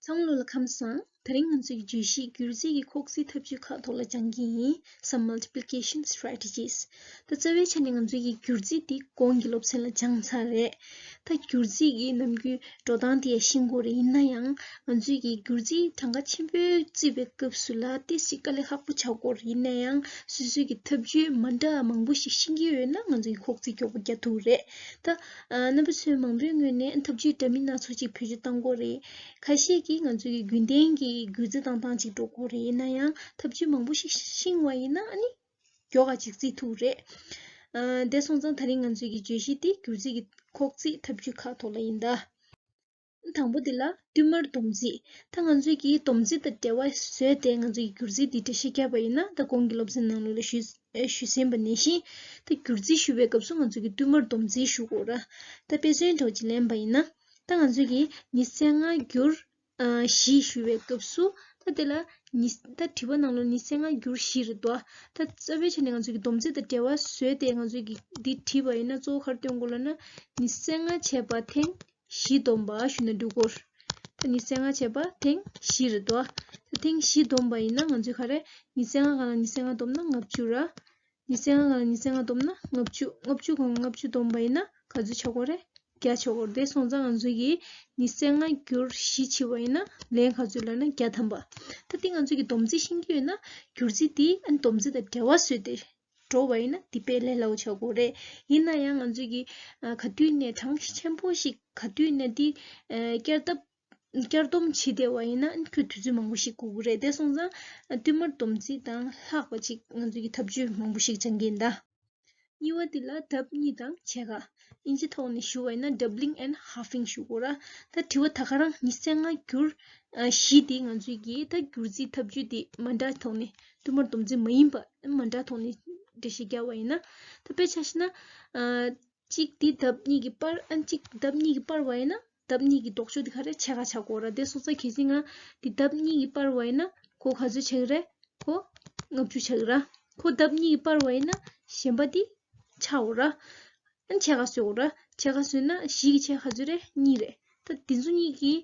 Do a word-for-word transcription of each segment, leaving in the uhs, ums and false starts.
ཚང་མ་ལོ་ལ་ཁམས་བཟང་། དེ་རིང་ང་ཚོའི་བརྗོད་གཞི་སྒྱུར་རྩིས་ཀྱི་ཁོག་རྩིས་ཐབས་ཇུས་ཁག་ཐོག་ལ་སྦྱང་གི་ཡིན། Some multiplication strategies. ད་རྩ་བའི་ཆ་ནས་ང་ཚོའི་སྒྱུར་རྩིས་འདི་གོང་གི་སློབ་ཚན་ལ་སྦྱངས་ཚར་རེད། ད་སྒྱུར་རྩིས་ཀྱི་ནམ་རྒྱུན་འགྲོ་སྟངས་དེ་ཡང་ཤེས་དགོས་རེད། ཡིན་ན་ཡང་ང་ཚོའི་སྒྱུར་རྩིས་གྲངས་ཀ་ཆེན་པོ་རྩིས་པའི་སྐབས་སུ་ལ་ཏོག་ཙམ་དཀའ་ལས་ཁག་པོ་ཆགས་ཀྱི་ཡོད་རེད། ཡིན་ན་ཡང་སོ་སོའི་ཐབས་ཇུས་མ་འདྲ་མང་པོ་ཞིག་ཤེས་ཀྱི་ཡོད་ན་ང་ཚོའི་ཁོག་རྩིས་མགྱོགས་པོ་རྒྱག་ཐུབ་རེད། ད་རྣམ་པ་ཚོས་མང་པོའི་ངོས་ནས་ཐབས་ཇུས་འདྲ་མིན་སྣ་ཚོགས་ཅིག་བེད་སྤྱོད་གཏང་གི་ཡོད་རེད། ཁ་ཤས་ཀྱིས་ང་ཚོའི་རྒྱུན་ལྡན་གྱི་སྒྱུར་རྩིས་བཏང་སྟངས་ཅིག་འགྲོ་གི་ཡོད་རེད། ཡིན་ན་ཡང་ཐབས་ཇུས་མང་པོ་ཞིག་ཤེས་པ་ཡིན་ན་ཨ་ནི་མགྱོགས་པ་ཅིག་རྩིས་ཐུབ་རེད། ཨ་དེ་སོང་ཙང་དེ་རིང་ང་ཚོའི་བརྗོད་གཞི་དེ་སྒྱུར་རྩིས་ཀྱི་ཁོག་རྩིས་ཐབས་ཇུས་ཁག་ཐོག་ལ་ཡིན་ད། དང་པོ་དེ་ལ་བསྟུད་མར་སྡོམ་རྩིས། ད་ང་ཚོས་ཀྱིས་སྡོམ་རྩིས་དང་འབྲེལ་བ་བཟོས་ཏེ་ང་ཚོས་ཀྱིས་སྒྱུར་རྩིས་འདི་འགྲེལ་བཤད་བརྒྱབ་པ་ཡིན་ན། ད་གོང་གི་སློབ་ཚན་ནང་ལོགས་ལ་ཞུས་ཨེ་ཞུས་ཟིན་པ་ནང་བཞིན། ད་སྒྱུར་རྩིས་ཞུ་བའི་སྐབས་སུ་ང་ཚོས་ཀྱིས་བསྟུད་མར་སྡོམ་རྩིས་ཞུ་དགོས་ར། ད་དཔེ་མཚོན་འདྲ་བོ་ཅིག་ལེན་པ་ཡིན་ན། ད་ང་ཚོས་ཀྱིས་ཉི་ཤུ་རྩ་ལྔ་བསྒྱུར་ཨ་བཞི་ཞུ་བའི་སྐབས་སུ། ད་དེ་ལ་ཉི་ད་དྲི་བ་ནང་ལོགས་ཉི་ཤུ་རྩ་ལྔ་བསྒྱུར་བཞི་རེད་དོ། ད་རྩ་བའི་ཆ་ནས་ང་ཚོས་ཀྱིས་སྡོམ་རྩིས་དང་འབྲེལ་བ་བཟོས་ཏེ་ང་ཚོས་ཀྱིས་འདི་བྲིས་པ་ཡིན་ན་གཙོ་བོ་ག་རེ་སྟོན་དགོས་ལབ་ན། ཉི་ཤུ་རྩ་ལྔ་བྱས་པ་ཐེངས་བཞི་བསྡོམས་པ་ཞུས་ན་འགྲིག་གི་རེད། ད་ཉི་ཤུ་རྩ་ལྔ་བྱས་པ་ཐེངས་བཞི་རེད་དོ། ད་ཐེངས་བཞི་བསྡོམས་པ་ཡིན་ན་ང་ཚོས་ག་རེ། ཉི་ཤུ་རྩ་ལྔ་སྒང་ལ་ཉི་ཤུ་རྩ་ལྔ་བསྡོམས་ན་ལྔ་བཅུ་ར། ཉི་ཤུ་རྩ་ལྔ་སྒང་ལ་ཉི་ཤུ་རྩ་ལྔ་བསྡོམས་ན་ལྔ་བཅུ། ལྔ་བཅུ་སྒང་ལ་ལྔ་བཅུ་བསྡོམས་པ་ཡིན་ན་ག་ཚོད་ཆགས་ཀྱི་ཡོད་རེད། བརྒྱ་ཆགས་ཀྱི་ཡོད་རེད། དེ་སོང་ཙང་ང་ཚོས་ཀྱིས་ཉི་ཤུ་རྩ་ལྔ་བསྒྱུར་བཞི་བྱས་པ་ཡིན་ན་ལན་ག་ཚོད་ལབ་ན་བརྒྱ་ཐམ་པ། ད་དེ་ང་ཚོས་ཀྱིས་སྡོམ་རྩིས་ཤེས་ཀྱི་ཡོད་ན་སྒྱུར་རྩིས་དེ་ཨ་ནི་སྡོམ་རྩིས་དང་འབྲེལ་བ་བཟོས་ཏེ་འགྲོ་བ་ཡིན་ན་དེ་དཔེ་ལས་སླ་པོ་ཆགས་ཀྱི་ཡོད་རེད། ཡིན་ན་ཡང་ང་ཚོས་ཀྱིས་ཨ་ག་དུས་ནས་གྲངས་ཆེན་པོ་ཞིག་ག་དུས་ནས་དེ་ཨ་བསྐྱར་ལྡབ་བསྐྱར་སྡོམ་བྱེད་བསྡད་པ་ཡིན་ན་ཁོས་དུས་ཚོད་མང་པོ་ཞིག་འགོར་གྱི་རེད། དེ་སོང་ཙང་བསྟུད་མར་སྡོམ་རྩིས་དང་ལྷག་པ་ཅིག་ང་ཚོས་ཀྱིས་ཐབས་ཇུས་མང་པོ་ཞིག་སྦྱང་གི་ཡིན་ད། གཉིས་པ་དེ་ལ་ལྡབ་གཉིས་དང་ཕྱེད་ཀ། ཨིན་ཇི་ཐོག་ནས་ཞུ་བ་ཡིན་ན་doubling and halving ཞུ་དགོས་ར། ད་དྲི་བ་ད་ག་རང་ཉི་ཤུ་རྩ་ལྔ་བསྒྱུར་ཨ་བཞི་དེ་ང་ཚོས་ཀྱིས་ད་སྒྱུར་རྩིས་ཐབས་ཇུས་དེ་མ་འདྲ་ཐོག་ནས་བསྟུད་མར་སྡོམ་རྩིས་མ་ཡིན་པ་མ་འདྲ་ཐོག་ནས་འགྲེལ་བཤད་བརྒྱབ་པ་ཡིན་ན། ད་དཔེ་ཆ་བཞག་ན་ཨ་གཅིག་དེ་ལྡབ་གཉིས་ཀྱིས་སྤར། ཨ་གཅིག་ལྡབ་གཉིས་ཀྱིས་སྤར་བ་ཡིན་ན་ལྡབ་གཉིས་ཀྱི་ལྡོག་ཕྱོགས་དེ་ག་རེ་ཕྱེད་ཀ་ཆགས་ཀྱི་ཡོད་ར། དེ་སོང་ཙང་གལ་སྲིད་ང་དེ་ལྡབ་གཉིས་ཀྱིས་སྤར་བ་ཡིན་ན་ཁོ་ག་ཚོད་ཆགས་ཀྱི་རེད། ཁོ་ལྔ་བཅུ་ཆགས་ཀྱི་ར། ཁོ་ལྡབ་གཉིས་ཀྱིས་སྤར་བ་ཡིན་ན་གཞན་པ་དེ་ཆགས་ཀྱི་ཡོད་ར། ཨ་ནི་ཕྱེད་ཀ་བཟོས་ཀྱི་ཡོད་ར། ཕྱེད་ཀ་བཟོས་ན་བཞི་གི་ཕྱེད་ཀ་ག་ཚོད་རེད། གཉིས་རེད། ད་དེ་ཚོ་གཉིས་ཀྱི་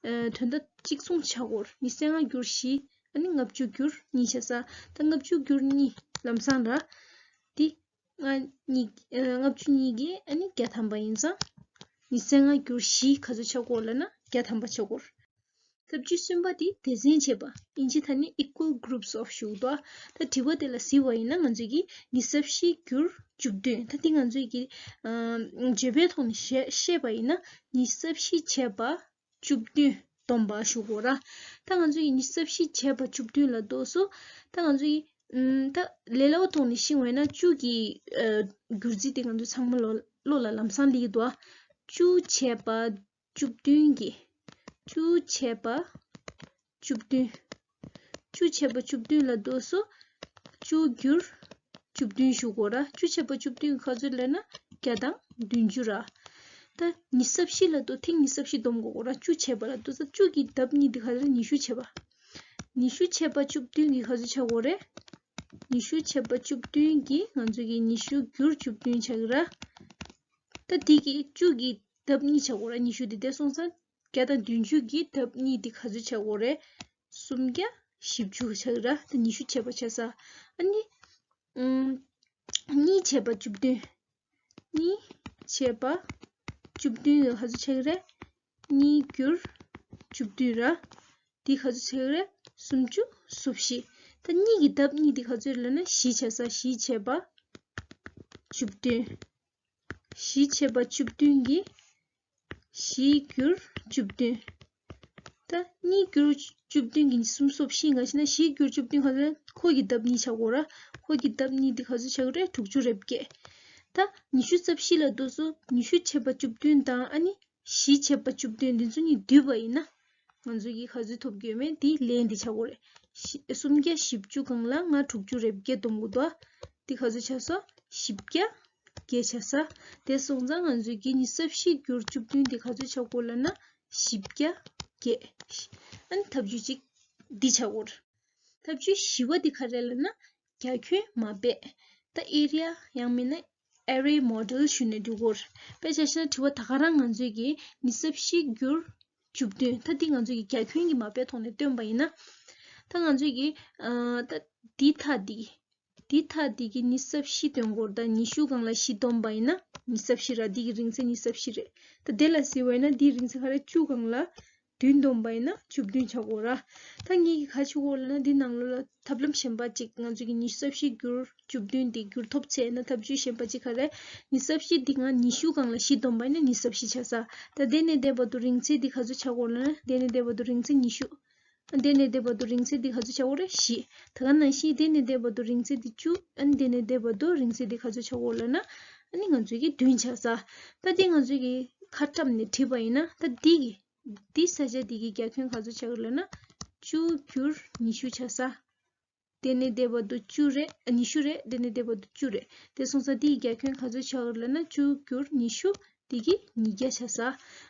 ཨ་དོན་དག་གཅིག་མཚུངས་ཆགས་ཀྱི་ཡོད་ར། ཉི་ཤུ་རྩ་ལྔ་བསྒྱུར་བཞི་ཨ་ནི་ལྔ་བཅུ་བསྒྱུར་གཉིས་བྱས་ཙང་ད་ལྔ་བཅུ་བསྒྱུར་གཉིས་ལམ་སང་ར། དེ་ལྔ་གཉིས་ཨ་ལྔ་བཅུ་གཉིས་ཀྱིས་ཨ་ནི་བརྒྱ་ཐམ་པ་ཡིན་ཙང་། ཉི་ཤུ་རྩ་ལྔ་བསྒྱུར་བཞི་ག་ཚོད་ཆགས་ཀྱི་ཡོད་ལབ་ན་བརྒྱ་ཐམ་པ་ཆགས་ཀྱི་ཡོད། ཐབས་ཇུས་གསུམ་པ་དེ་སྡེ་ཚན་ཕྱེ་བ། ཨིན་ཇི་ཐོག་ནས་equal groups of ཞུ་གི་འདུག་ད་དྲི་བ་དེ་ལ་གཟིགས་པ་ཡིན་ན་ང་ཚོས་ཀྱིས་ཉི་ཤུ་རྩ་བཞི་བསྒྱུར་བཅུ་བདུན། ད་དེ་ང་ཚོས་ཀྱིས་ཨ་བརྗོད་པའི་ཐོག་ནས་བཤད་བཤད་པ་ཡིན་ན་ཉི་ཤུ་རྩ་བཞི་བྱས་པ་བཅུ་བདུན་བསྡོམས་པ་ཞུ་དགོས་ར། ད་ང་ཚོས་ཀྱིས་ཉི་ཤུ་རྩ་བཞི་བྱས་པ་བཅུ་བདུན་ལབ་དུས་སུ། ད་ང་ཚོས་ཀྱིས་ཨམ་ད་ལས་སླ་པོ་ཐོག་ནས་ཤེས་པ་ཡིན་ན་བཅུ་གི་ཨ་སྒྱུར་རྩིས་དེ་ང་ཚོ་ཚང་མ་ལོ་བློ་ལ་ལམ་སང་སླེབས་ཀྱི་འདུག་བཅུ་བྱས་པ་བཅུ་བདུན་གྱིས། བཅུ་བྱས་པ་བཅུ་བདུན། བཅུ་བྱས་པ་བཅུ་བདུན་ལབ་དུས་སུ། བཅུ་བསྒྱུར་བཅུ་བདུན་ཞུ་དགོས་ར། བཅུ་བྱས་པ་བཅུ་བདུན་ག་ཚོད་ལབ་ན་བརྒྱ་དང་བདུན་ཅུ་ར། ད་ཉི་ཤུ་རྩ་བཞི་ལབ་དུས་ཐེངས་ཉི་ཤུ་རྩ་བཞི་བསྡོམས་དགོས་ར། བཅུ་བྱས་པ་ལབ་དུས་ཙམ་བཅུ་གི་ལྡབ་གཉིས་དེ་ག་ཚོད་རེད། ཉི་ཤུ་བྱས་པ། ཉི་ཤུ་བྱས་པ་བཅུ་བདུན་གྱིས་ག་ཚོད་ཆགས་ཀྱི་ཡོད་རེད། ཉི་ཤུ་བྱས་པ་བཅུ་བདུན་གྱིས་ང་ཚོ་གི་ཉི་ཤུ་བསྒྱུར་བཅུ་བདུན་ཆགས་ཀྱི་ར། ད་དེ་གི་བཅུ་གི་ལྡབ་གཉིས་ཆགས་ཀྱི་ཡོད་ར། ཉི་ཤུ་དེ་དེ་སོང་ཙང་བརྒྱ་དང་བདུན་ཅུ་གི་ལྡབ་གཉིས་དེ་ག་ཚོད་ཆགས་ཀྱི་ཡོད་རེད། སུམ་བརྒྱ་བཞི་བཅུ་ཆགས་ཀྱི་ར། ད་ཉི་ཤུ་བྱས་པ་ཆགས་ས། ཨ་ནི། ཨུམ། གཉིས་བྱས་པ་བཅུ་བདུན། གཉིས་བྱས་པ་བཅུ་བདུན་ལ་ག་ཚོད་ཆགས་ཀྱི་རེད། གཉིས་བསྒྱུར་བཅུ་བདུན་ར། འདི་ག་ཚོད་ཆགས་ཀྱི་རེད། སུམ་ཅུ་སོ་བཞི། ད་གཉིས་ཀྱི་ལྡབ་གཉིས་འདི་ག་ཚོད་རེད་ལབ་ན་བཞི་ཆགས་ས། བཞི་བྱས་པ་བཅུ་བདུན། བཞི་བྱས་པ་བཅུ་བདུན་གྱིས། བཞི་བསྒྱུར་བཅུ་བདུན། ད་གཉིས་བསྒྱུར་བཅུ་བདུན་གྱིས་སུམ་ཅུ་སོ་བཞི། ག་ཅི་ན་བཞི་བསྒྱུར་བཅུ་བདུན་ག་ཚོད་རེད། ཁོ་གི་ལྡབ་གཉིས་ཆགས་ཀྱི་ཡོད་ར། ཁོ་གི་ལྡབ་གཉིས་འདི་ག་ཚོད་ཆགས་ཀྱི་རེད། དྲུག་ཅུ་རེ་བརྒྱད། ད་ཉི་ཤུ་རྩ་བཞི་ལབ་དུས་སུ་ཉི་ཤུ་བྱས་པ་བཅུ་བདུན་དང་ཨ་ནི་བཞི་བྱས་པ་བཅུ་བདུན་འདི་ཚོ་གཉིས་བསྡུས་པ་ཡིན་ན། ང་ཚོ་གིས་ག་ཚོད་ཐོབ་ཀྱི་ཡོད་མེད་དེ་ལན་འདི་ཆགས་ཀྱི་ཡོད་རེད། བཞི་སུམ་བརྒྱ་བཞི་བཅུ་སྒང་ལ་ང་དྲུག་ཅུ་རེ་བརྒྱད་བསྡོམས་དགོས་འདུག་དེ་ག་ཚོད་ཆགས་སོང་། བཞི་བརྒྱ་བརྒྱད་ཆགས་ས། དེ་སོང་ཙང་ང་ཚོ་གིས་ཉི་ཤུ་རྩ་བཞི་བསྒྱུར་བཅུ་བདུན་དེ་ག་ཚོད་ཆགས་ཀྱི་ཡོད་ལབ་ན་བཞི་བརྒྱ་བརྒྱད། ཨ་ནི་ཐབས་ཇུས་གཅིག་འདི་ཆགས་ཀྱི་ཡོད་རེད། ཐབས་ཇུས་བཞི་པ་དེ་ག་རེ་ལབ་ན་རྒྱ་ཁྱོན་མ་སྦས། ད་ཨེ་རི་ཡ་ཡང་མིན་ན་array model ཞུས་ན་འགྲིག་གི་ཡོད་རེད། དཔེ་ཆ་བཞག་ན་དྲི་བ་ད་ག་རང་ང་ཚོས་ཀྱིས་ཉི་ཤུ་རྩ་བཞི་བསྒྱུར་ བཅུ་བདུན། ད་འདི་ང་ཚོ་གི་རྒྱ་ཁྱོན་གྱི་མ་དཔེའི་ཐོག་ནས་སྟོན་པ་ཡིན་ན། ད་ང་ཚོ་གི་ཨ་ད་འདི་མཐའ་འདི། འདི་མཐའ་འདི་གི་ཉི་ཤུ་རྩ་བཞི་སྟོན་དགོས་རེད། ད་ཉི་ཤུ་སྒང་ལ་བཞི་བསྡོམས་པ་ཡིན་ན་ཉི་ཤུ་རྩ་བཞི་ར། འདི་གི་རིང་ཚད་ཉི་ཤུ་རྩ་བཞི་རེད། ད་དེ་ལ་གཟིགས་པ་ཡིན་ན་འདིའི་རིང་ཚད་ག་རེ། བཅུ་སྒང་ལ་བདུན་བསྡོམས་པ་ཡིན་ན་བཅུ་བདུན་ཆགས་དགོས་ར། ད་ངེད་ཀྱིས་ག་རེ་བྱེད་དགོས་ལབ་ན། འདི་ནང་ལོགས་ལ་ཐབས་ལམ་གཞན་པ་གཅིག། ང་ཚོ་གི་ཉི་ཤུ་རྩ་བཞི་བསྒྱུར་བཅུ་བདུན་འདི་བསྒྱུར་ཐོབ་ཚེ་ན། ཐབས་བྱུས་གཞན་པ་གཅིག་ག་རེ། ཉི་ཤུ་རྩ་བཞི་འདི་ང་ཉི་ཤུ་སྒང་ལ་བཞི་བསྡོམས་པ་ཡིན་ན་ཉི་ཤུ་རྩ་བཞི་ཆགས་ས། ད་དེ་ནས་བསྡད་བར་དུ་རིང་ཚད་འདི་ག་ཚོད་ཆགས་དགོས་ལབ་ན། དེ་ནས་བསྡད་བར་དུ་རིང་ཚད་ཉི་ཤུ། ཨ་དེ་ནས་བསྡད་བར་དུ་རིང་ཚད་འདི་ག་ཚོད་ཆགས་དགོས་རེད། བཞི། ད་ག་ནང་བཞིན་དེ་ནས་བསྡད་བར་དུ་རིང་ཚད་འདི་བཅུ། ཨ་དེ་ནས་བསྡད་བར་དུ་རིང་ཚད་འདི་ག་ཚོད་ཆགས་དགོས་ལབ་ན། ཨ་ནི་ང་ཚོས་ཀྱི་བདུན་ཆགས་ས། ད་འདི་ང་ཚོས་ཀྱི་ཁ་བཀྲམ་ནས་བྲིས་པ་ཡིན་ན། ད་འདི་གི་འདི་ས་ཆ་འདི་གི་རྒྱ་ཁྱོན་ག་ཚོད་ཆགས་ཀྱི་ལབ་ན། བཅུ་བསྒྱུར་ཉི་ཤུ་ཆགས་ས། དེ་ནས་བསྡད་བར་དུ་བཅུ་རེད། ཨ་ཉི་ཤུ་རེད། དེ་ནས་བསྡད་བར་དུ་བཅུ་རེད། དེ་སོང་ཙང་འདིའི་རྒྱ་ཁྱོན་ག་ཚོད་ཆགས་ཀྱི་ལབ་ན། བཅུ་བསྒྱུར་ཉི་ཤུ། འདི་གི་ཉིས་བརྒྱ་ཆགས་ས།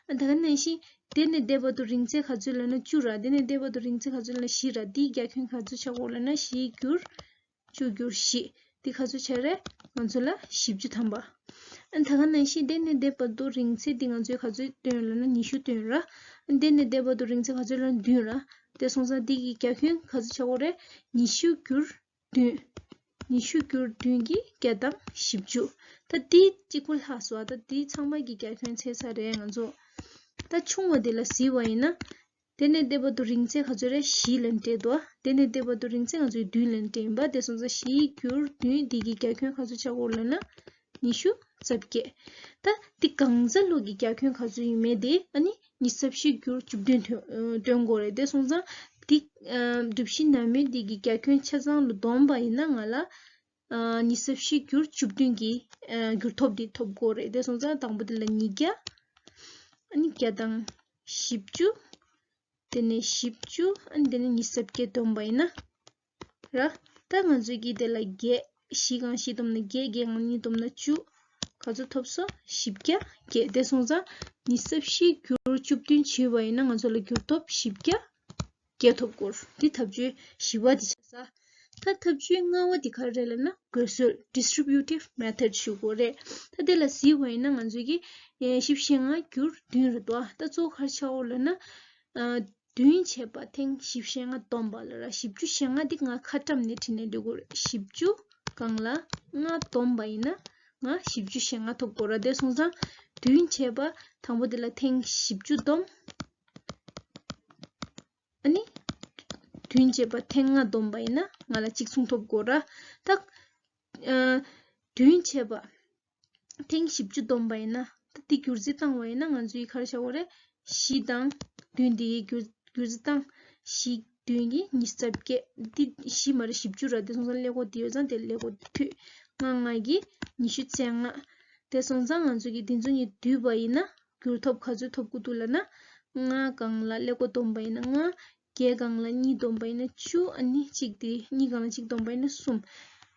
ཨ་ད་ག་ནང་བཞིན་དེ་ནས་བསྡད་བར་དུ་རིང་ཚད་ག་ཚོད་ལབ་ན་བཅུ་ར། དེ་ནས་བསྡད་བར་དུ་རིང་ཚད་ག་ཚོད་ལབ་ན་བཞི་ར། འདིའི་རྒྱ་ཁྱོན་ག་ཚོད་ཆགས་ཀྱི་ལབ་ན། བཞི་བསྒྱུར་བཅུ་བསྒྱུར་བཞི། འདི་ག་ཚོད་ཆགས་རེད། ང་ཚོ་ལ་བཞི་བཅུ་ཐམ་པ། ཨ་ད་ག་ནང་བཞིན་དེ་ནས་བསྡད་བར་དུ་རིང་ཚད་འདི་ང་ཚོས་ག་ཚོད་བཏོན་ལབ་ན་ཉི་ཤུ་བཏོན་ར། ཨ་དེ་ནས་བསྡད་བར་དུ་རིང་ཚད་ག་ཚོད་ལབ་ན་བདུན་ར། དེ་སོང་ཙང་འདི་གི་རྒྱ་ཁྱོན་ག་ཚོད་ཆགས་ཀྱི་རེད། ཉི་ཤུ་བསྒྱུར་བདུན། ཉི་ཤུ་བསྒྱུར་བདུན་གྱི་བརྒྱ་དང་བཞི་བཅུ། ད་འདི་གཅིག་པུ་ལྷག་སོང་། ད་འདི་ཚང་མ་གི་རྒྱ་ཁྱོན་ཚད་ས་རེད་ང་ཚོ། ད་ཆུང་བ་འདི་ལ་གཟིགས་པ་ཡིན་ན། དེ་ནས་བསྡད་བར་དུ་རིང་ཚད་ག་ཚོད་རེད། བཞི་ལབ་ནས་སྤྲད་འདུག། དེ་ནས་བསྡད་བར་དུ་རིང་ཚད་ང་ཚོས་བདུན་ལབ་ནས་སྤྲད་ཡིན་པ། དེ་སོང་ཙང་བཞི་བསྒྱུར་བདུན་འདི་གི་རྒྱ་ཁྱོན་ག་ཚོད་ཆགས་ཀྱི་ལབ་ན། ཉི་ཤུ་རྩ་བརྒྱད། ད་འདི་གང་ཚ་ལོ་གི་རྒྱ་ཁྱོན་ག་ཚོད་ཡིན་མིན་དེ་ཨ་ནི་ཉི་ཤུ་རྩ་བཞི་བསྒྱུར་བཅུ་བདུན་ཐོན་ཨ་སྟོན་དགོས་རེད། དེ་སོང་ཙང་འདི་ཨ་གྲུ་བཞི་ནང་མའི་འདི་གི་རྒྱ་ཁྱོན་ཆ་ཚང་ལ་བསྡོམས་པ་ཡིན་ན་ང་ལ་ཨ་ཉི་ཤུ་རྩ་བཞི་བསྒྱུར་བཅུ་བདུན་གྱི་ཨ་བསྒྱུར་ཐོབ་འདི་ཐོབ་དགོས་རེད། དེ་སོང་ཙང་དང་པོ་འདི་ལ་ཉིས་བརྒྱ། ཨ་ནི་བརྒྱ་དང་བཞི་བཅུ། དེ་ནས་བཞི་བཅུ། ཨ་ནི་དེ་ནས་ཉི་ཤུ་རྩ་བརྒྱད་བསྡོམས་པ་ཡིན་ན་ར། ད་ང་ཚོས་ཀྱི་དེ་ལ་བརྒྱད། བཞི་སྒང་བཞི་བསྡོམས་ན་བརྒྱད། བརྒྱད་སྒང་གཉིས་བསྡོམས་ན་བཅུ། ག་ཚོད་ཐོབ་སོང་། བཞི་བརྒྱ་བརྒྱད། དེ་སོང་ཙང་ཉི་ཤུ་རྩ་བཞི་བསྒྱུར་བཅུ་བདུན་བྱས་པ་ཡིན་ན་ང་ཚོ་ལ་བསྒྱུར་ཐོབ་བཞི་བརྒྱ་བརྒྱད་ཐོབ་སྐོར། འདི་ཐབས་བྱུས་བཞི་པ་འདི་ཆགས་ས། ད་ཐབས་བྱུས་ལྔ་པ་འདི་ག་རེ་རེད་ལབ་ན། བགོ་སྲོལ། Distributive Method ཞུ་དགོས་རེད། ད་དེ་ལ་གཟིགས་པ་ཡིན་ན་ང་ཚོས་ཀྱི་ཨེ་བཞི་བཅུ་ཞེ་ལྔ་བསྒྱུར་བདུན་རེད་འདུག། ད་གཙོ་བོ་ག་རེ་ཆགས་འོ་ལབ་ན། ཨ་བདུན་བྱས་པ་ཐེངས་བཞི་བཅུ་ཞེ་ལྔ་བསྡོམས་པ་ལ་ར། བཞི་བཅུ་ཞེ་ལྔ་འདི་ང་ཁ་བཀྲམ་ནས་བྲིས་ནས་འགྲོ་དགོས་རེད། བཞི་བཅུ་སྒང་ལ་ལྔ་བསྡོམས་པ་ཡིན་ན་ང་བཞི་བཅུ་ཞེ་ལྔ་ཐོབ་དགོས་ར། དེ་སོང་ཙང་བདུན་བྱས་པ་དང་པོ་དེ་ལ་ཐེངས་བཞི་བཅུ་བསྡོམས། ཨ་ནི་བདུན་བྱས་པ་ཐེངས་ལྔ་བསྡོམས་པ་ཡིན་ན་ང་ལ་གཅིག་མཚུངས་ཐོབ་དགོས་ར། ད་ཨ་བདུན་བྱས་པ་ཐེངས་བཞི་བཅུ་བསྡོམས་པ་ཡིན་ན། ད་འདི་བསྒྱུར་རྩིས་བཏང་བ་ཡིན་ན་ང་ཚོའི་ག་རེ་བྱ་དགོས་རེད། བཞི་དང་བདུན་འདི་ཡི་བསྒྱུར་བསྒྱུར་རྩིས་བཏང་། བཞི་བདུན་གྱིས་ཉི་ཤུ་རྩ་བརྒྱད། འདི་བཞི་མ་རེད། བཞི་བཅུ་ར། དེ་སོང་ཙང་ཀླད་ཀོར་འདི་ཡོད་ཙང་དེ་ཀླད་ཀོར་འདི་མཐུད། ལྔ་ལྔ་གིས་ཉི་ཤུ་རྩ་ལྔ། དེ་སོང་ཙང་ང་ཚོ་གིས་འདི་ཚོ་གཉིས་བསྡུས་པ་ཡིན་ན་བསྒྱུར་ཐོབ་ག་ཚོད་ཐོབ་ཀྱི་འདུག་ལབ་ན། ལྔ་སྒང་ལ་ཀླད་ཀོར་བསྡོམས་པ་ཡིན་ན་ལྔ། བརྒྱད་སྒང་ལ་གཉིས་བསྡོམས་པ་ཡིན་ན་བཅུ། ཨ་ནི་གཅིག་དེ་གཉིས་སྒང་ལ་གཅིག་བསྡོམས་པ་ཡིན་ན་གསུམ།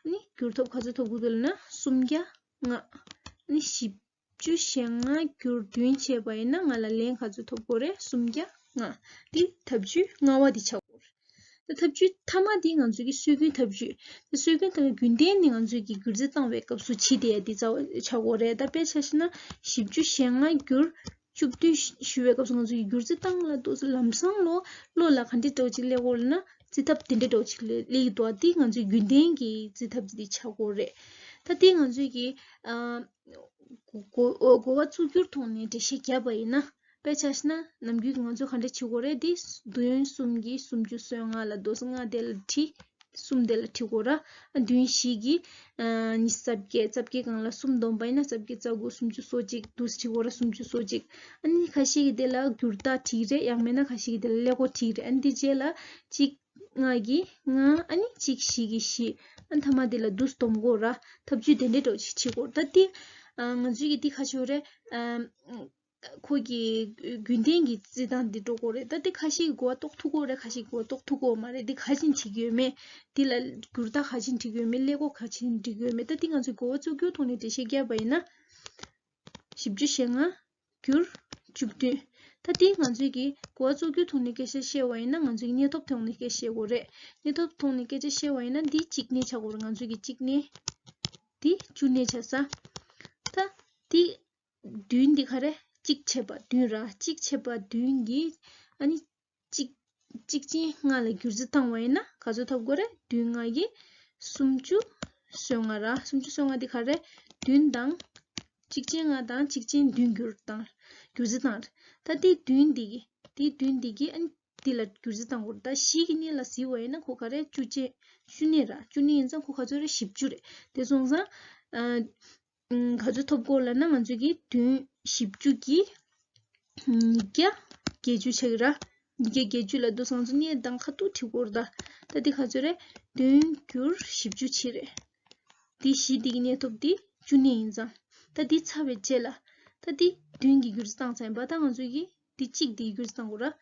ཨ་ནི་བསྒྱུར་ཐོབ་ག་ཚོད་ཐོབ་ཀྱི་འདུག་ལབ་ན་སུམ་བརྒྱ་ལྔ། ཨ་ནི་བཞི་བཅུ་ཞེ་ལྔ་བསྒྱུར་བདུན་བྱས་པ་ཡིན་ན་ང་ལ་ལན་ག་ཚོད་ཐོབ་དགོས་རེད། སུམ་བརྒྱ་ལྔ། འདི་ཐབས་བྱུས་ལྔ་པ་འདི་ཆགས་ཀྱི་ཡོད་རེད། ད་ཐབས་བྱུས་མཐའ་མ་འདི་ང་ཚོའི་གི་སྲོལ་རྒྱུན་ཐབས་བྱུས། ད་སྲོལ་རྒྱུན་ཐབས་རྒྱུན་ལྡན་ནི་ང་ཚོའི་གི་བསྒྱུར་རྩིས་བཏང་བའི་སྐབས་སུ་བྱེད་བསྡད་ཡ་འདི་རྩ་བ་ཆགས་ཀྱི་ཡོད་རེད། ད་དཔེ་ཆ་བཞག་ན་བཞི་བཅུ་ཞེ་ལྔ་བསྒྱུར་བཅུ་བདུན་ཞུ་བའི་སྐབས་སུ་ང་ཚོ་ཡི་བསྒྱུར་རྩིས་བཏང་ལ་ཏོག་ཙམ་ལམ་སང་ལོ་བློ་ལ་ག་འདྲ་འདྲ་བོ་ཅིག་སླེབས་ཀྱི་ཡོད་ལབ་ན། རྩིས་ཐབས་དེ་འདྲ་འདྲ་བོ་ཅིག་སླེབས་ཀྱི་འདུག། ཨ་དེ་ང་ཚོའི་རྒྱུན་ལྡན་གྱི་རྩིས་ཐབས་དེ་ཆགས་ཀྱི་ཡོད་རེད། ད་དེ་ང་ཚོའི་གི་ཨ་གོ་གོ་གོ་བ་བཙུགས་རྒྱུར་ཐོག་ནས་འགྲེལ་བཤད་བརྒྱབ་པ་ཡིན་ན། དཔེ་ཆ་བཞག་ན་ནམ་རྒྱུན་གྱི་ང་ཚོ་ག་འདྲ་བྱེད་ཀྱི་ཡོད་རེད། དེ་བདུན་གསུམ་གྱིས་སུམ་ཅུ་སོ་ལྔ་ལ་རྡོ་སོ་ལྔ་དེ་ལ་བྲིས། གསུམ་དེ་ལ་བྲིས་དགོས་ར། བདུན་བཞི་གིས་ཨ་ཉི་ཤུ་རྩ་བརྒྱད། རྩ་བརྒྱད་སྒང་ལ་གསུམ་བསྡོམས་པ་ཡིན་ན་རྩ་བརྒྱད་རྩ་དགུ་སུམ་ཅུ་སོ་གཅིག། འདུག་སེ་བྲིས་དགོས་ར། སུམ་ཅུ་སོ་གཅིག། ཨ་ནི་ཁ་ཤས་ཀྱིས་དེ་ལ་བསྒྱུར་རྟགས་བྲིས་རེད། ཡང་མིན་ན་ཁ་ཤས་ཀྱིས་དེ་ལ་ཀླད་ཀོར་བྲིས་རེད། ཨ་ནི་དེ་རྗེས་ལ་གཅིག་ལྔ་གིས་ལྔ། ཨ་ནི་གཅིག་བཞི་གིས་བཞི། ཨ་ནི་མཐའ་མ་དེ་ལ་འདུག་སེ་སྡོམ་དགོས་ར། ཐབས་བྱུས་དེ་འདྲའི་འདྲ་བོ་ཅིག་བྲིས་དགོས་ར། ད་དེ་ཨ་ང་ཚོས་ཀྱི་དེ་ག་ཅིག་ཡོད་རེད། ཨ། ཁོ་གི་རྒྱུན་ལྡན་གྱི་རྩིས་སྟངས་འདི་འགྲོ་གི་རེད། ད་འདི་ཁ་ཤས་ཀྱིས་གོ་བ་རྟོགས་ཐུབ་ཀྱི་རེད། ཁ་ཤས་ཀྱིས་གོ་བ་རྟོགས་ཐུབ་ཀྱི་མ་རེད། འདི་ག་བྱས་ནས་བྲིས་ཀྱི་ཡོད་མེད། འདི་ལ་བསྒྱུར་རྟགས་ག་བྱས་ནས་བྲིས་ཀྱི་ཡོད་མེད། ཀླད་ཀོར་ག་བྱས་ནས་བྲིས་ཀྱི་ཡོད་མེད། ད་འདི་ང་ཚོས་གོ་བ་བཙུགས་རྒྱུའི་ཐོག་ནས་འགྲེལ་བཤད་བརྒྱབ་པ་ཡིན་ན། བཞི་བཅུ་ཞེ་ལྔ་བསྒྱུར་བཅུ་བདུན། ད་འདི་ང་ཚོས་ཀྱིས་གོ་བ་བཙུགས་རྒྱུའི་ཐོག་ནས་སྐད་ཆ་བཤད་པ་ཡིན་ན། ང་ཚོས་ཀྱིས་སྙད་ཐོབ་ཐོག་ནས་སྐད་ཆ་བཤད་དགོས་རེད། སྙད་ཐོབ་ཐོག་ནས་སྐད་ཆ་བཤད་པ་ཡིན་ན་འདི་གཅིག་གནས་ཆགས་དགོས་རེད། ང་ཚོས་ཀྱིས་གཅིག་གནས། འདི་བཅུ་གནས་ཆགས་ས། ད་འདི་བདུན་འདི་ག་རེ། གཅིག་ཆད་པ་བདུན་ར། གཅིག་ཆད་པ་བདུན་གྱིས་ཨ་ནི་གཅིག་གཅིག་ཅན་ལྔ་ལ་བསྒྱུར་རྩིས་བཏང་བ་ཡིན་ན་ག་ཚོད་ཐོབ་དགོས་རེད། བདུན་ལྔ་གིས་སུམ་ཅུ་སོ་ལྔ་ར། སུམ་ཅུ་སོ་ལྔ་འདི་ག་རེ། བདུན་དང་གཅིག་ཅན་ལྔ་དང་གཅིག་ཅན་བདུན་བསྒྱུར་བཏང་བསྒྱུར་རྩིས་བཏང་རེད། ད་དེ་བདུན་འདི་གི་དེ་བདུན་འདི་གི་ཨ་ནི་འདི་ལ་བསྒྱུར་རྩིས་བཏང་དགོས་རེད། ད་བཞི་གི་གནས་ལ་གཟིགས་པ་ཡིན་ན་ཁོ་ག་རེ། བཅུ་ཅན་བཅུ་གནས་ར། བཅུ་གནས་ཡིན་ཙང་ཁོ་ག་ཚོད་རེད། བཞི་བཅུ་རེད། དེ་སོང་ཙང་ཨ། ཨུམ། ག་ཚོད་ཐོབ་དགོས་ལབ་ན་ང་ཚོས་ཀྱི་བདུན་བཞི་བཅུ་གི་ཉིས་བརྒྱ་བརྒྱད་ཅུ་ཆགས་ཀྱི་ར། ཉིས་བརྒྱ་བརྒྱད་ཅུ་ལབ་དུས་ང་ཚོ་གནས་སྟངས་ཁ་ཐུག་བྲིས་དགོས་རེད་ད། ད་འདི་ག་ཚོད་རེད། བདུན་བསྒྱུར་བཞི་བཅུ་ཕྱེད་རེད། འདི་བཞི་འདི་གི་གནས་ཐོབ་འདི་བཅུ་གནས་ཡིན་ཙང་། ད་འདི་ཚར་བའི་རྗེས་ལ་ད་འདི་བདུན་གྱིས་བསྒྱུར་རྩིས་བཏང་ཚར་ཡིན་པ། ད་ང་ཚོས་ཀྱི་འདི་གཅིག་འདི་གི་བསྒྱུར་རྩིས་བཏང་དགོས་ར།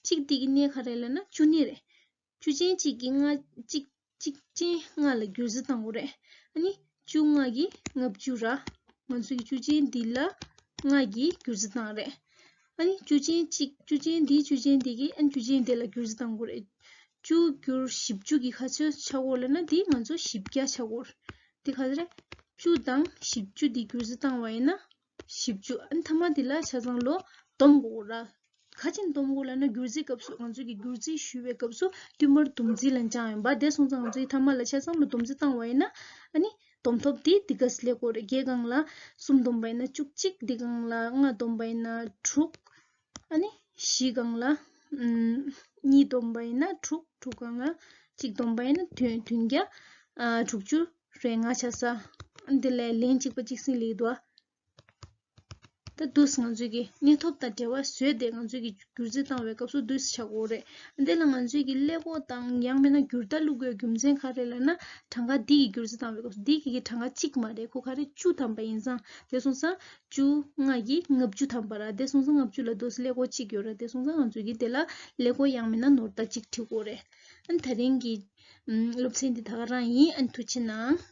གཅིག་འདི་གི་གནས་ག་རེ་ལབ་ན་བཅུ་གནས་རེད། བཅུ་ཅན་གཅིག་གིས་ལྔ་གཅིག་གཅིག་ཅན་ལྔ་ལ་བསྒྱུར་རྩིས་བཏང་དགོས་རེད། ཨ་ནི་བཅུ་ལྔ་གིས་ལྔ་བཅུ་ར། ང་ཚོ་གི་བཅུ་ཅན་འདི་ལ་ལྔ་གིས་བསྒྱུར་རྩིས་བཏང་རེད། ཨ་ནི་བཅུ་ཅན་གཅིག་བཅུ་ཅན་འདི་བཅུ་ཅན་འདི་གིས་ཨ་ནི་བཅུ་ཅན་འདི་ལ་བསྒྱུར་རྩིས་བཏང་དགོས་རེད། བཅུ་བསྒྱུར་བཞི་བཅུ་གི་ག་ཚོད་ཆགས་ཀྱི་ཡོད་ལབ་ན་འདི་ང་ཚོ་བཞི་བརྒྱ་ཆགས་ཀྱི་ཡོད་རེད། འདི་ག་ཚོད་རེད། བཅུ་དང་བཞི་བཅུ་འདི་བསྒྱུར་རྩིས་བཏང་བ་ཡིན་ན་བཞི་བཅུ། ཨ་ནི་མཐའ་མ་འདི་ལ་ཆ་ཚང་ལོ་སྡོམ་དགོས་ར། ག་ཅིན་སྡོམ་དགོས་ལབ་ན་བསྒྱུར་རྩིས་སྐབས་སུ་ང་ཚོས་ཀྱི་བསྒྱུར་རྩིས་ཞུ་བའི་སྐབས་སུ་བསྟུད་མར་སྡོམ་རྩིས་ལ་སྦྱངས་ཡོང་པ། དེ་སོང་ཙང་ང་ཚོས་མཐའ་མ་ལ་ཆ་ཚང་ལ་སྡོམ་རྩིས་བཏང་བ་ཡིན་ན་ཨ་ནི་སྡོམ་ཐོབ་དེ་འདི་ག་སླེབས་ཀྱི་ཡོད་རེད། བརྒྱད་སྒང་ལ་གསུམ་སྡོམ་པ་ཡིན་ན་བཅུ་གཅིག་འདི་སྒང་ལ་ལྔ་སྡོམ་པ་ཡིན་ན་དྲུག་ཨ་ནི་བཞི་སྒང་ལ་ཨམ་གཉིས་སྡོམ་པ་ཡིན་ན་དྲུག་དྲུག་སྒང་ལ་གཅིག་སྡོམ་པ་ཡིན་ན་བདུན། བདུན་བརྒྱ་ཨ་དྲུག་ཅུ་རེ་ལྔ་ཆགས་ས། ཨ་ནི་དེ་ལས་ལན་གཅིག་པ་གཅིག་སྲིང་ལེགས་འདུག་ཨ། ད་དུས་ང་ཚོས་ཀྱི་གནས་ཐོབ་དང་འབྲེལ་བ་བཟོས་ཏེ་ང་ཚོས་ཀྱི་བསྒྱུར་རྩིས་བཏང་བའི་སྐབས་སུ་དུས་ཆགས་ཀྱི་ཡོད་རེད། འདི་ལ་ང་ཚོས་ཀྱི་ཀླད་ཀོར་དང་ཡང་མིན་ན་བསྒྱུར་རྟ་བླུག་དགོས་རྒྱུ་མཚན་ག་རེ་ལབ་ན་གྲངས་ཀ་འདི་ཡི་བསྒྱུར་རྩིས་བཏང་བའི་སྐབས་སུ་འདི་གི་གྲངས་ཀ་གཅིག་མ་རེད། ཁོ་ག་རེ་བཅུ་ཐམ་པ་ཡིན་ཙང་། དེ་སོང་ཙང་བཅུ་ལྔ་ཡིས་ལྔ་བཅུ་ཐམ་པ་ར། དེ་སོང་ཙང་ལྔ་བཅུ་ལ་དུས་ཀླད་ཀོར་གཅིག་ཡོད་ར། དེ་སོང་ཙང་ང་ཚོས་ཀྱི་དེ་ལ་ཀླད་ཀོར་ཡང་མིན་ན་ནོར་རྟགས་གཅིག་བྲིས་དགོས་རེད། ཨ་ནི་ད་རིང་གི་ཨམ་སློབ་ཚན་འདི་ད་ག་རང་ཡིན། ཨ་ནི་ཐུགས་རྗེ་གནང་།